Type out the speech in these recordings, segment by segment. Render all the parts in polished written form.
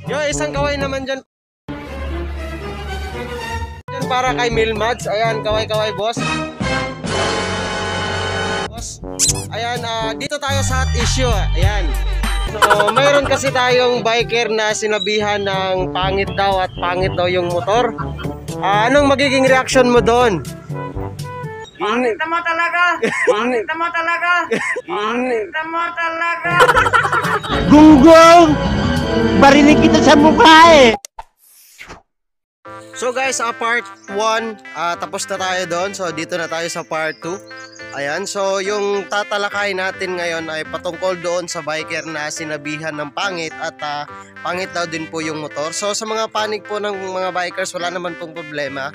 Yo, isang kaway naman dyan. Dyan para kay Milmads. Ayan, kaway-kaway, boss. Boss. Ayan, dito tayo sa hot issue. Ayan. So, mayroon kasi tayong biker na sinabihan ng pangit daw at pangit daw yung motor. Anong magiging reaction mo doon? Pangit naman talaga! Pangit naman talaga! Pangit naman talaga! Gunggong! Barinig kita sa mukha eh! So guys, part 1, tapos na tayo doon. So dito na tayo sa part 2. Ayan, so yung tatalakay natin ngayon ay patungkol doon sa biker na sinabihan ng pangit at pangit daw din po yung motor. So sa mga panig po ng mga bikers, wala naman pong problema.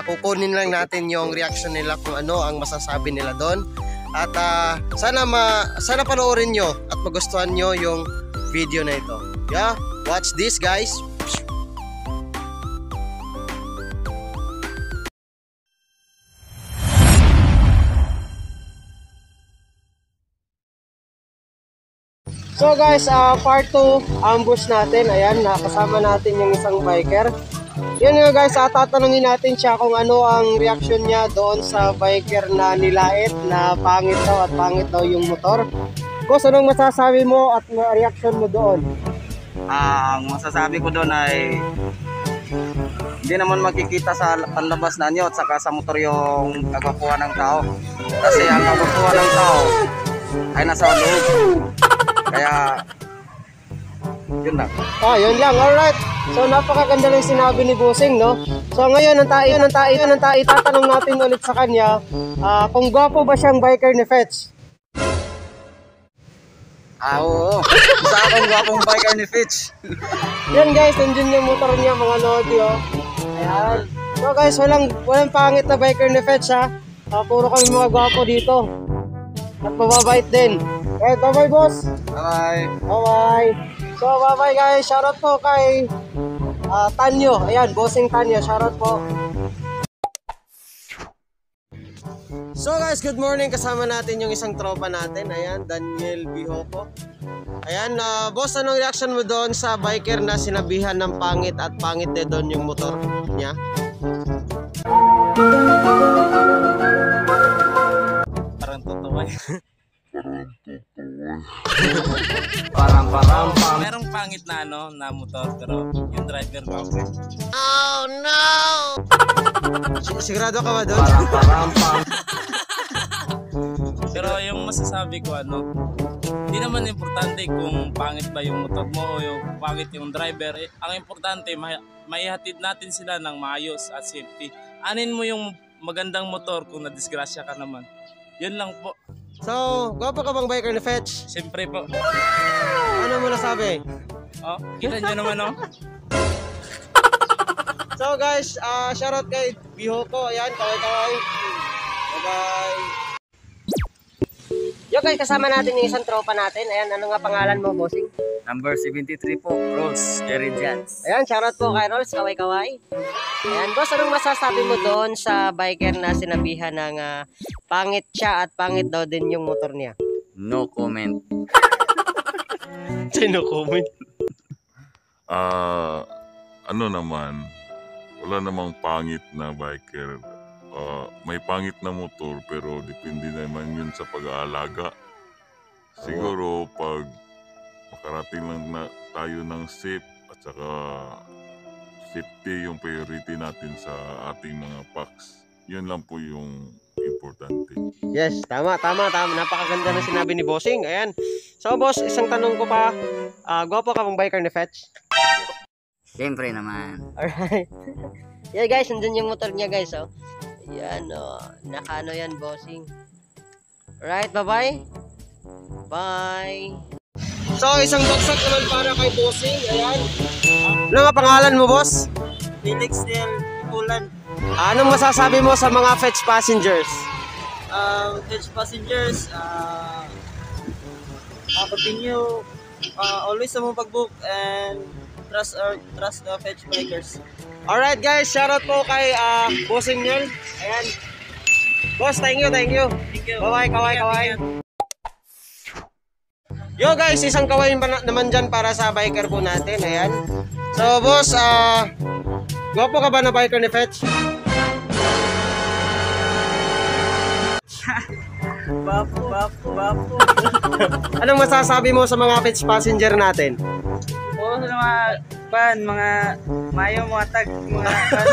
Kukunin lang natin yung reaction nila kung ano ang masasabi nila doon. At sana panoorin nyo at magustuhan nyo yung video na ito. Yeah, watch this, guys. So guys, part 2 ambush natin. Ayan, nakasama natin yung isang biker. Yun nga guys, tatanungin natin siya kung ano ang reaction niya doon sa biker na nilait na pangit daw at pangit daw yung motor. Boss, anong masasabi mo at reaction mo doon? Ang masasabi ko doon ay hindi naman makikita sa panlabas na anyo at saka sa motor yung kagwapuhan ng tao. Kasi ang kagwapuhan ng tao ay nasa loob. Kaya yun lang. Yun lang. Alright. So napakaganda ng sinabi ni Bossing, no? So ngayon, ang tayo, ang tayo, ang tayo, itatanong natin ulit sa kanya, kung gwapo ba siyang biker ni Fetch? Oo. Isa akong gwapong biker ni Fetch. Yan guys, nandiyan yung motor niya, mga lodi, oh. Ayan. So guys, walang pangit na biker ni Fetch, ha. Puro kami mga gwapo dito. At mababait din. Okay, bye-bye, boss. Bye-bye. Bye-bye. So, bye-bye guys. Shoutout po kay Tanyo. Ayan, Bossing Tanyo. Shoutout po. So guys, good morning. Kasama natin yung isang tropa natin. Ayan, Daniel Bihoco. Ayan, boss, anong reaction mo doon sa biker na sinabihan ng pangit at pangit din doon yung motor niya? Parang totoo eh. Parang parang pam. Merong pangit na ano na motor pero yung driver gwapo. Oh no! Sigurado ka ba doon? Parang parang pam. Pero yung masasabi ko ano, hindi naman importante kung pangit ba yung motor mo o yung pangit yung driver. Eh, ang importante maihatid natin sila ng maayos at safety. Anin mo yung magandang motor kung nadisgrasya ka naman. Yun lang po. So, gwapo ka bang biker ni Fetch? Siyempre po. Ano mo nasabi? Oh, kita nyo naman, oh. So guys, shoutout kay Bihoco. Ayan, kaway-kaway. Bye-bye. Yo guys, kasama natin yung isang tropa natin. Ayan, ano nga pangalan mo, bossing? Number 73 po, Rolls Eridians. Ayan, shoutout po kay Rolls, kaway-kaway. Ayan, boss, anong masasabi mo doon sa biker na sinabihan ng pangit siya at pangit daw din yung motor niya? No comment. No comment. Ano naman, wala namang pangit na biker. May pangit na motor pero depende naman yun sa pag-aalaga. Siguro pag makarating lang na tayo ng safe at saka safety yung priority natin sa ating mga packs. Yun lang po yung importante. Yes, tama, tama, tama. Napakaganda na sinabi ni Bossing. Ayan. So boss, isang tanong ko pa. Gwapo ka bang biker ni Fetch? Siyempre naman. Alright. Yeah guys, nandun yung motor niya guys, oh. Yan, oh. Nakaano yan, Bossing. Alright, bye-bye. Bye. So, isang bagsak naman para kay Bossing. Ayan. Ano nga pangalan mo, boss? Felix Del Pulan. Anong masasabi mo sa mga Fetch passengers? Fetch passengers, continue always sa mong pag-book and trust the Fetch bikers. Alright guys, shoutout po kay Bossing Nel. Ayan. Boss, thank you, thank you. Thank you. Bye-bye, kaway, kaway. Yo guys, isang kaway naman dyan para sa biker po natin. Ayan. So boss, gwapo ka ba na biker ni Fetch? Bapo, bapo, bapo. Anong masasabi mo sa mga Fetch passenger natin? Oo, sa mga pan, mga mayo, mga tag, mga pan.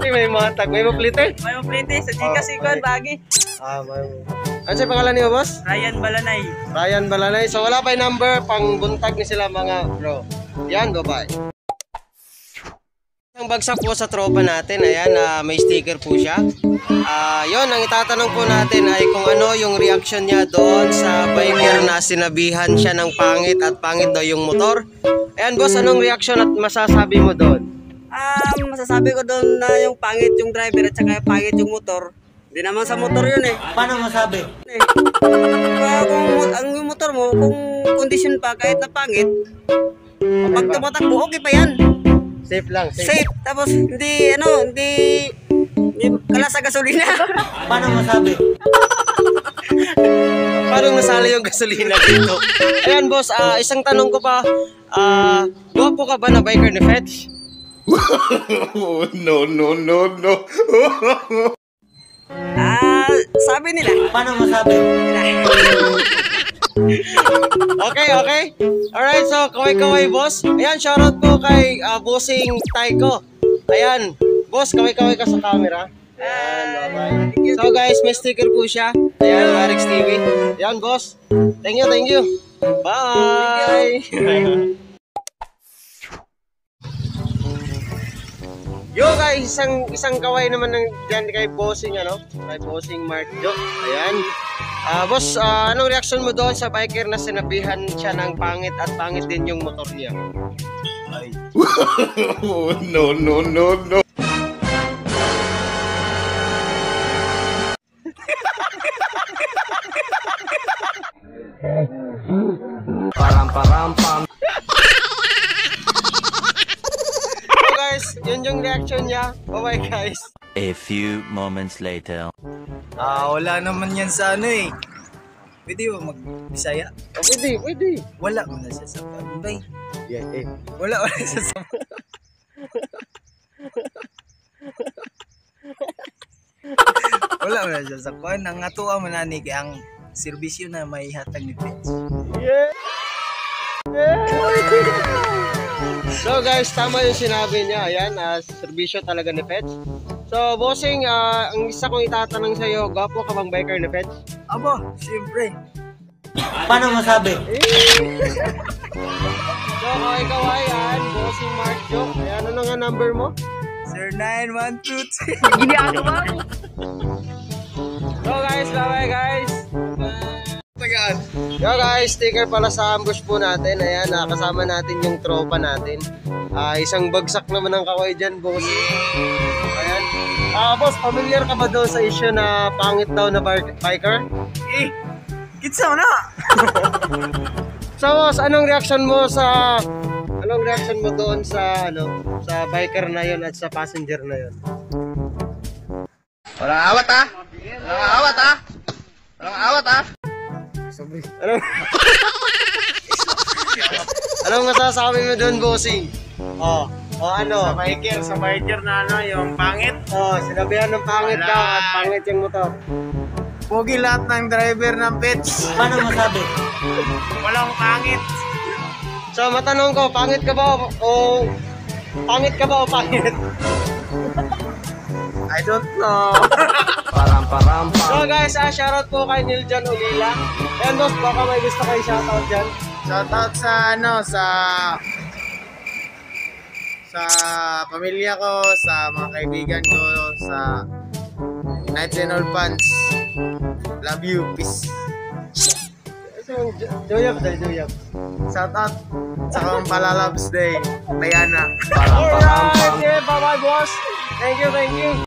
Ay, may mga tag, may maplite. Mayo plite, sa Gcash, Oh, ikuan, okay. bagi. Ah, may. Ano siya pangalan niyo, boss? Ryan Balanay. Ryan Balanay. So wala pa yung number, pang buntag ni sila mga bro. Yan, bye-bye. Ang bagsak po sa tropa natin, ayan, may sticker po siya. Yon, ang itatanong po natin ay kung ano yung reaction niya doon sa biker na sinabihan siya ng pangit at pangit daw yung motor. Ayan, boss, anong reaction at masasabi mo doon? Masasabi ko doon na yung pangit yung driver at saka yung pangit yung motor. Hindi naman sa motor yun eh. Paano masabi? Eh. Kung ang yung motor mo, kung condition pa kahit na pangit, pag tumatakbo, okay pa yan. Safe lang, safe. Safe. Tapos hindi ano, hindi hindi kala sa gasolina. Paano masabi? Parang nasali yung gasolina dito. Ayan, boss, isang tanong ko pa. Gwapo ka ba na biker ni Fetch? No, no, no, no. Sabi nila. Paano masabi? Okay. Alright, so kaway-kaway, boss. Ayan, shoutout po kay Bossing Taiko. Ayan, boss, kaway-kaway ka sa camera. Ayan, bye-bye. So guys, may sticker po siya. Ayan, Marix TV. Ayan, boss. Thank you, thank you. Bye! Yo guys, isang kaway naman ng diyan kay Bossing ano, kay Bossing Mark Jo. Ayan. Boss, anong reaction mo doon sa biker na sinabihan siya ng pangit at pangit din yung motor niya? No, no, no, no. So guys, yun yung reaction niya. Bye-bye guys. A few moments later. Wala naman yan sa ano eh. Pwede ba mag-Bisaya? Oh, pwede, pwede. Wala mo na siya sa pambay. Yeah, eh. Wala wala siya sa. Wala wala siya sa kuan. Ang atuwa man ani kay ang serbisyo na may hatag ni Fetch. Yeah. So guys, tama yung sinabi niya. Ayan, serbisyo talaga ni Fetch. So, bossing, ang isa kong itatanong sa iyo, gwapo ka bang biker ni Fetch? Aba, siyempre. Paano masabi? So, kaway-kaway, ayan, Bossing Mark Jo. Ayan, ano nga number mo? Sir 9123. So guys, bye-bye guys. Yo guys, sticker pala sa ambush po natin. Ayan, kasama natin yung tropa natin. Isang bagsak naman ang kaway dyan, boss. Ayan. Boss, familiar ka ba doon sa issue na pangit daw na biker? Eh, kitsa na. So, boss, anong reaction mo doon sa ano, sa biker na yon at sa passenger na yon? Walang awat ah! Walang awat ah! Walang awat ah! Anong Anong masasabi mo doon, bossing? Oh, oh ano? Sa biker na ano, yung pangit. Oh, sinabihan ng pangit daw at pangit yung motor. Pogi lahat ng driver ng Fetch. Paano masabi? Walang pangit. So, matanong ko, pangit ka ba o pangit ka ba o pangit? I don't know. So guys, shoutout po kay Neil John Ulila. Ayan boss, baka may gusto kayo shoutout dyan. Shoutout sa ano, sa pamilya ko, sa mga kaibigan ko, sa Knights and All Fans. Love you, peace. So, Joyap, Joyap. Shoutout sa Kampala Loves Day, Diana. Alright, yeah, bye-bye boss. Thank you, thank you.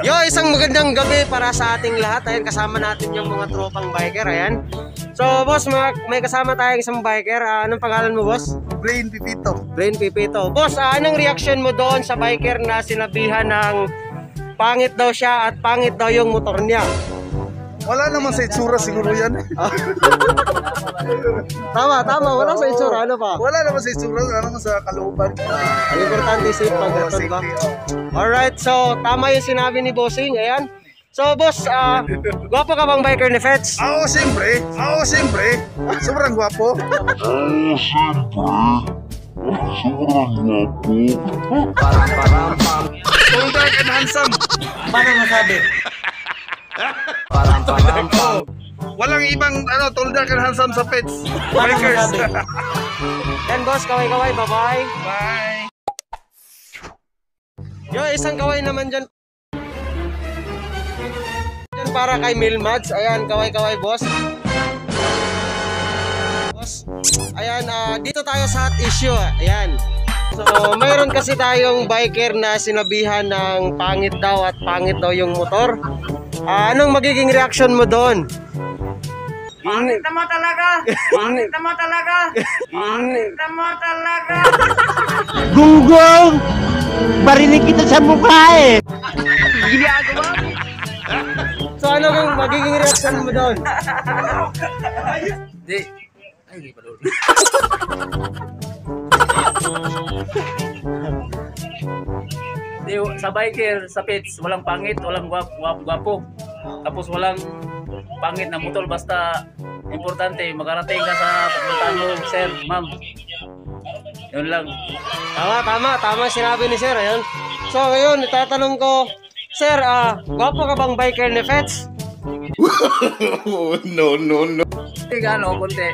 Yo, isang magandang gabi para sa ating lahat. Ayan, kasama natin yung mga tropang biker. Ayan. So, boss, may kasama tayong isang biker. Anong pangalan mo, boss? Brain Pipito. Brain Pipito. Boss, anong reaction mo doon sa biker na sinabihan ng pangit daw siya at pangit daw yung motor niya? Wala naman sa itsura siguro yan. Tama, tama. Wala sa itsura. Ano pa? Wala naman sa itsura, wala naman sa kalooban. Ang importante, safe Oo, paghatod ba? safety, oo. Alright, so tama yung sinabi ni Bossing. Ayan. So, boss, gwapo ka bang biker ni Fetch? Oo, siyempre. Oo, siyempre. Sobrang gwapo. Oo, siyempre. Sobrang gwapo. Tall, dark, and handsome. Paano masabi? Oh, walang ibang ano, tall, dark, and handsome sa pets. Paano Bikers. masabi? Yan, boss, kaway-kaway. Bye-bye. Bye. Yo, isang kaway naman dyan. Dyan para kay Milmads. Ayan, kaway-kaway, boss. Boss. Ayan, dito tayo sa hot issue. Ayan. So, mayroon kasi tayong biker na sinabihan ng pangit daw at pangit daw yung motor. Anong magiging reaction mo doon? Pangit naman talaga! Pangit naman talaga! Pangit naman talaga! Gunggong! Barinig kita sa mukha eh! So, ano ang magiging reaction mo doon? Di. Ay, di pa doon. Di, sa biker, sa pits, walang pangit, walang gwapo. Tapos walang pangit na motor, basta importante, makarating ka sa pupuntahan mo, sir, ma'am. Yun lang. Tama, tama, tama sinabi ni sir. Ayun. So, ngayon, itatanong ko, sir, gwapo ka bang biker ni Fetch? No, no, no. Hindi gano, konti.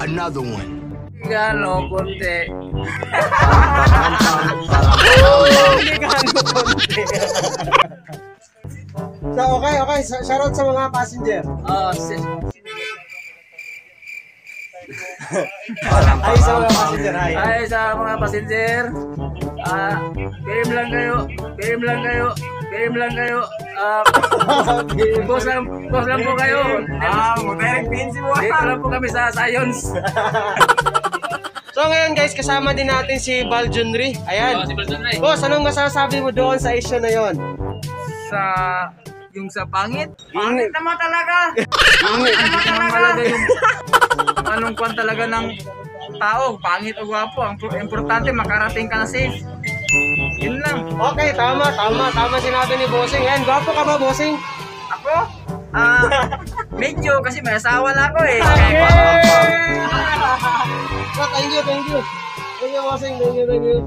Another one. Gano, konti. Hindi ka ano konti. So, okay. Shoutout sa mga passenger. Ay, sa mga passenger, hi. Ay, sa mga passenger, PM lang kayo, PM lang kayo, PM lang kayo. Boss lang po kayo. Dito lang po kami sa Science. So, ngayon guys, kasama din natin si Bal Junri. Ayan. Oh, si Bal Junri. Boss, anong masasabi mo doon sa issue na yon? Sa yung sa pangit, Pangit naman talaga! Pangit naman talaga! talaga yung anong kwan talaga ng tao, pangit o gwapo. Ang importante makarating ka na safe. Yun lang. Okay, tama, tama, tama sinabi ni Bossing. Ayan, gwapo ka ba, Bossing? Ako, medyo kasi may asawa na ako eh. So, thank you, thank you. Thank you, Bossing. Thank you, thank you.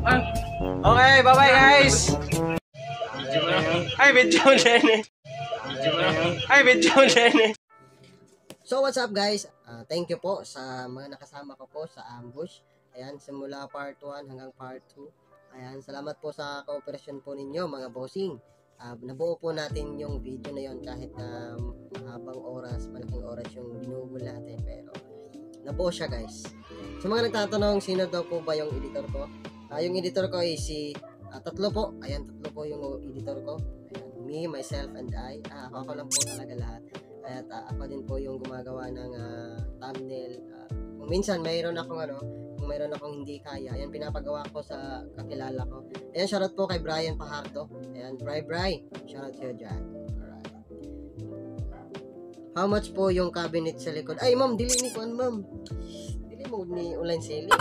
Okay, bye-bye, guys. Ay, video na eh. Ay, video na eh. So what's up, guys? Thank you po sa mga nakasama ko po sa ambush. Ayan, simula part 1 hanggang part 2. Ayan, salamat po sa cooperation po ninyo, mga bossing. Nabuo po natin yung video na yon kahit na mahabang oras, malaking oras yung ginugol natin, pero nabuo siya, guys. Sa mga nagtatanong sino daw po ba yung editor ko? Yung editor ko ay si tatlo po. Ayan, tatlo po yung editor ko. Ayan, me, myself, and I. Ako lang po talaga lahat. At ako din po yung gumagawa ng thumbnail. Kung minsan mayroon akong ano, kung mayroon akong hindi kaya, ayan, pinapagawa ko sa kakilala ko. Ayan, shoutout po kay Brian Pajardo. Ayan, Bri Bri, shoutout sa'yo dyan. Alright. How much po yung cabinet sa likod? Ay, ma'am, dili ni kuan, ma'am. Dili mo ni online selling.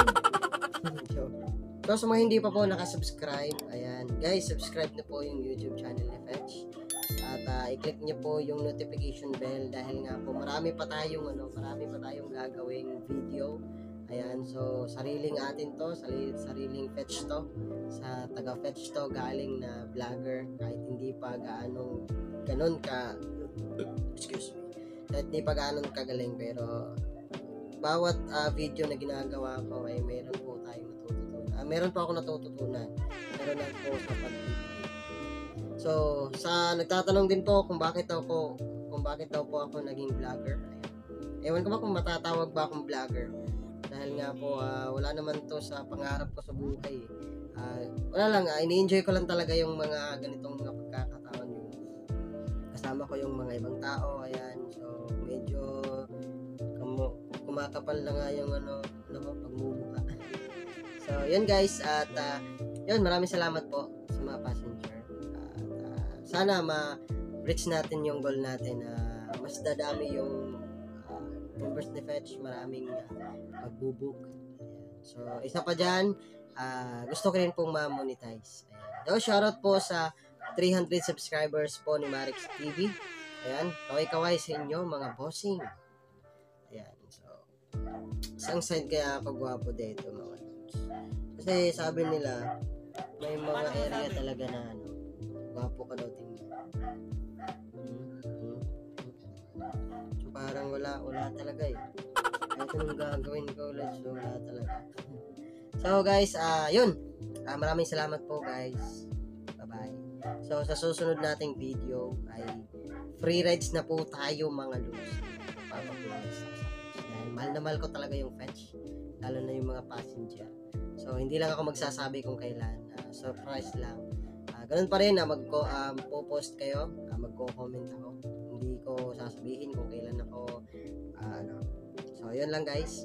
So, sa mga hindi pa po nakasubscribe, ayan, guys, subscribe na po yung YouTube channel ni Fetch. At i-click niyo po yung notification bell dahil nga po marami pa tayong gagawing video. Ayan, so sariling atin to, sariling Fetch to. Sa taga Fetch to galing na vlogger kahit hindi pa gaanong ganon ka, excuse me. Kahit hindi pa gaanong kagaling, pero bawat video na ginagawa ko ay meron po tayong natututunan. Meron po ako natututunan. Meron na po sa pag. So, sa nagtatanong din po kung bakit daw po ako naging vlogger. Ayan. Ewan ko ba kung matatawag ba akong vlogger. Dahil nga po wala naman to sa pangarap ko sa buhay eh. Wala lang, ini-enjoy ko lang talaga yung mga ganitong mga pagkakataon, yung kasama ko yung mga ibang tao, ayan. So, medyo kumakapal na nga yung ano, ano ko, pagmumukha. So, yun guys, at yun, maraming salamat po sa mga passenger. At sana ma-reach natin yung goal natin na mas Mas dadami yung members ni Fetch, maraming magbubook. Ayan. So, isa pa dyan, gusto ko rin pong ma-monetize. Ayan. So, shoutout po sa 300 subscribers po ni Marix TV. Ayan, kaway-kaway sa inyo, mga bossing. Ayan, so, isang side kaya ako gwapo dito, mga lods? Kasi sabi nila, may mga area talaga na ano, gwapo ka daw tingnan. So parang wala, wala talaga eh. Kahit anong gagawin ko, let's so wala talaga. So guys, yun. Maraming salamat po, guys. Bye-bye. So sa susunod nating video ay free rides na po tayo, mga lods. Magpapa-free rides ako sa Fetch. Dahil mahal na mahal ko talaga yung Fetch. Lalo na yung mga passenger. So hindi lang ako magsasabi kung kailan. Surprise lang. Ganun pa rin na magko po-post kayo, magko-comment ako. Hindi ko sasabihin kung kailan ako ano. So yun lang, guys.